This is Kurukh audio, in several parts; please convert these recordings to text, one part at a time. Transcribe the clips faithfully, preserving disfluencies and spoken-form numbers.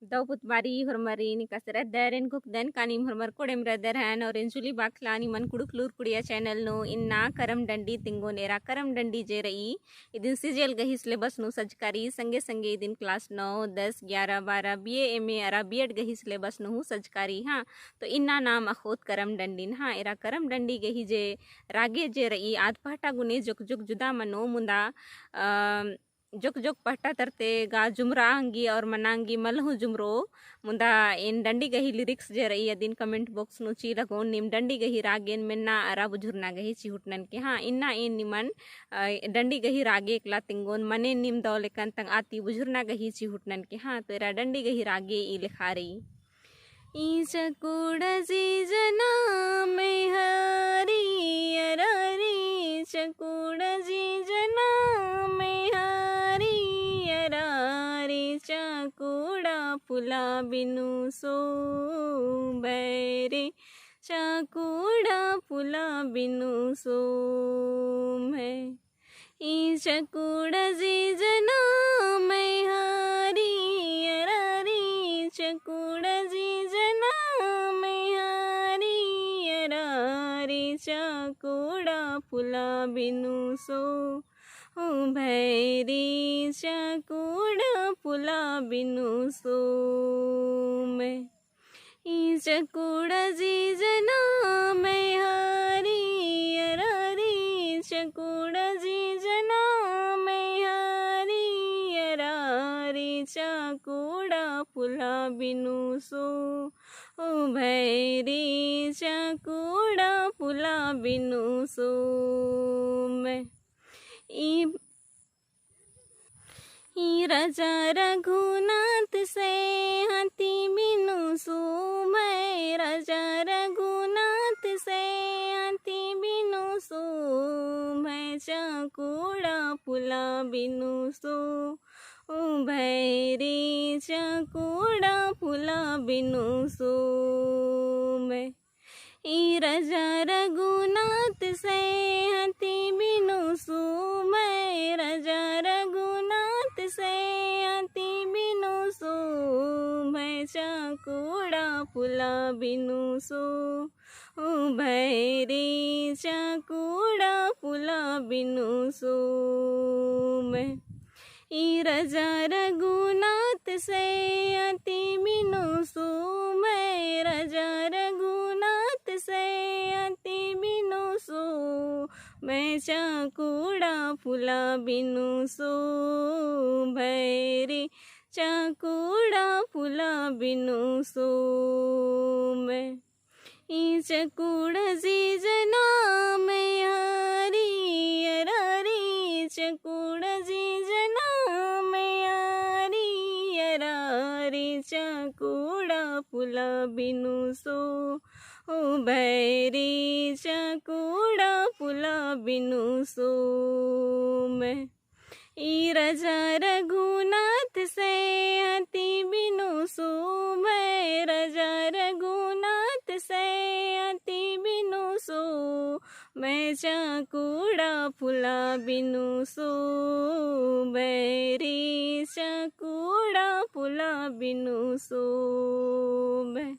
दव पुत बारी होरमर इन कसरत दर एन घोख दन कानिम होरमर कोड़ेम रदर हन और एन जुली बाखला निमन कुड़ुख लूर कुड़िया channel नू इन्ना करम डंडी तिंगोन एरा करम डंडी जे रई इदिन CGL गही syllabus नू सजकारी संगे संगे इदिन class नौ, दस, ग्यारह, बारह, BA, MA अरा B.Ed गही syllabus नू हूँ सजकारी हाँ। तो इन्ना नाम अख़ोत करम डंडिन हाँ। एरा करम डंडी गही जे रागे जे रई आद पहटा गुने जोक जोक जुदा मनो मुन्दा, अ, जोक जोक पहटा तरते गा जुमरा अंगी और मनांगी मलहु जुमरो। मुन्दा एन डंडी गही lyrics जे रई अदिन comment box नू ची लगोन। नीम डंडी गही रागेन मेन्ना अरा बुझुरना गही चिहुटनन के हाँ। इन्ना एन निमन, अ, डंडी गही रागे एकला तिंगोन मने नीम दव लेकन तंग आती बुझुरना गही चिहुटनन के हाँ। तो एरा डंडी गही रागे ई लेखा रई। ई चकोड़ा जी जना मेहारी अरारी, चकोड़ा जी जना मेहारी अरारी, चकोड़ा पुला बिनु सो भैरे, चकोड़ा पुला बिनु सो भै। ई चकोड़ा जी जना मेहारी अरारी, चकोड़ा जी जना मेहारी अरारी, चकोड़ा पुला बिनु सो ओ भैरी, चकोड़ा पुला बिनु सो भै। ई चकोड़ा जी जना मेहारी अरारी, चकोड़ा जी जना मेहारी अरारी, चकोड़ा पुला बिनु सो ओ भैरी, चकोड़ा पुला बिनु सो भै। ई ई राजा रघुनाथ से हाथी बिनु सो भै, राजा रघुनाथ से हाथी बिनु सो भै, चकोड़ा पुला बिनु सो ओ भैरी, चकोड़ा पुला बिनु सो भै। ई राजा रघुनाथ से हाथी बिनु सो भै, राजा रघुनाथ से हाथी बिनु सो भै, चकोड़ा पुला बिनु सो ओ भैरी, चकोड़ा पुला बिनु सो भै। ई राजा रघुनाथ से हाथी बिनु सो भै, राजा रघुनाथ से हाथी बिनु सो भै, चकोड़ा पुला बिनु सो भैरी, चकोड़ा पुला बिनु सो भै। ई चकोड़ा जी जना मेहारी अरारी, चकोड़ा जी जना मेहारी अरारी, चकोड़ा पुला बिनु सो ओ भैरी, चकोड़ा पुला बिनु सो भै। ई राजा रघुनाथ से हाथी बिनु सो भै, राजा रघुनाथ से हाथी बिनु सो भै, चकोड़ा पुला बिनु सो भैरी, चकोड़ा पुला बिनु सो भै।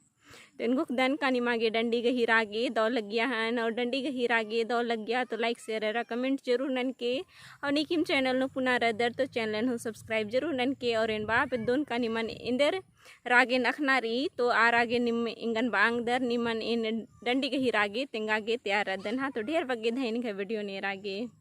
तो एन घोख दन का निमा गे डंडी गही रागे दव लग्गिया हन, और डंडी गही रागे दव लग्गिया तो like, share अरा comment जरूर ननके, और नीकिम channel नू पुना रदर तो channel हूँ subscribe जरूर ननके, और एन बआ बेद्दोन का निमन एन्देर रागेन अख़ना रई, तो आ रागे निम एंगन बआ ओंगदर निमन एन डंडी गही रागे तेंगा गे तैयार रदन हाँ। तो ढेर बग्गे धैन गा video ने रागे।